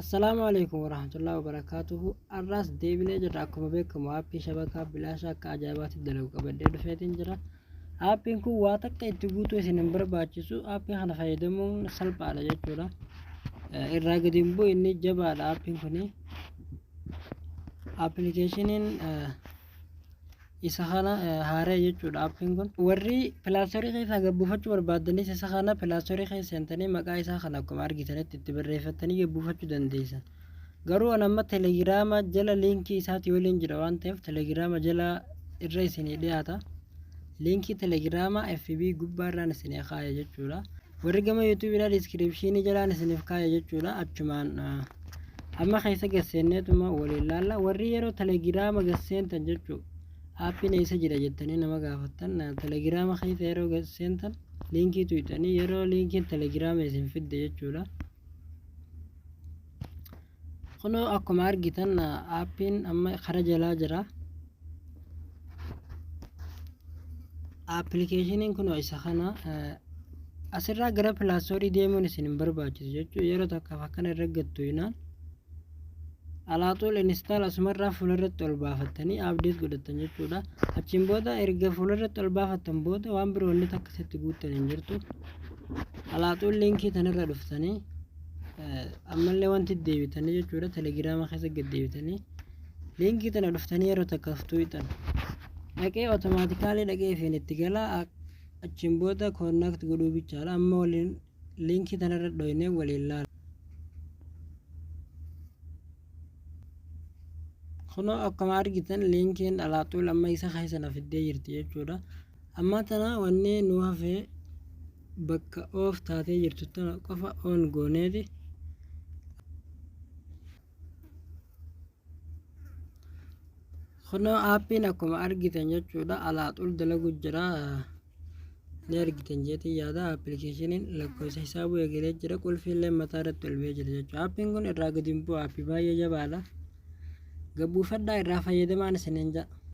Assalaamu Aleeykum Warahmatullaahi Wabarakaatuhu. Arraas deebinee jirra. Akkuma beekamu aappii shabakaa bilaashaa akka ajaa'ibaatti dalagu qabadhee dhufeetiin jira. Aappiin kun waa takka itti guutuu isin hin barbaachisu. Aappii kana fayyadamuun salphaadha jechuudha. Irraa gadi hin bu'u, inni jabaadha aappiin kuni. Appilikeeshiniin isa kana haaree jechuudha aappiin kun. Warri pilaastorii keessaa gabbuufachuu barbaaddanis isa kana pilaastorii keessa seentanii maqaa isaa kana akkuma argitanitti itti barreeffattanii gabbuufachuu dandeessan. Garuu an amma telegiraama jala liinkii isaatii waliin jira waan ta'eef telegiraama jala irra isinii dhiyaata. Liinkii telegiraama FB gubbaarraan isinii kaaya jechuudha. Warri gama yuutuubiidhaa diiskiripshiinii jalaan isiniif kaaya jechuudha. Achumaan amma keessa gasseenneetuma waliin laalla. Warri yeroo telegiraama gasseentan jechuu aappiin eessa jira jettanii nama gaafattan, telegiraama keessa yeroo gasseentan liinkii tuyxanii yeroo liinkiin telegiraama isin fidde jechuudha. Kunoo akkuma argitan aappiin amma kara jalaa jira. Appilikeeshiniin kunoo isa kana. Asirraa gara pilaastoorii deemuun isin hin barbaachisu jechuudha. Yeroo takkaaf akkana irra gattu hinaan alaaxuul install asumarraa fuularratti ol baafattanii update godhattan jechuudha. Achiin booda erga fuularratti ol baafattan booda waan biroo inni takka sitti guuttan hin jirtu. Alaaxuul liinkii tanarra dhuftanii ammallee wanti deebitanii jechuudha, telegiraama keessa gad deebitanii liinkii tana dhuftanii yeroo takkaaf tuuxan dhaqee otomaatikaalii dhaqee ifiin itti gala. Achiin booda koonnaakt godhuu bichaadha. Amma waliin liinkii tanarra dhoynee waliin laala. Kunoo akkuma argitan liinkiin alaaxuul amma isa keessa na fiddee jirti jechuudha. Amma tana wanni nu hafe bakka oof taatee jirtu tana qofa on gooneeti. Kunoo aappiin akkuma argitan jechuudha alaaxuul dalagu jira. Ni argitan jeetiin yaada, appilikeeshiniin lakkoofsa hisaabuu eegalee jira, qulfii illee mataa irratti ol ba'ee jira jechuudha. Aappiin kun irraa gadi hin bu'u, aappii baay'ee jabaadha. Gabbuufadhaa, irraa fayyadamaan isiniin jedha.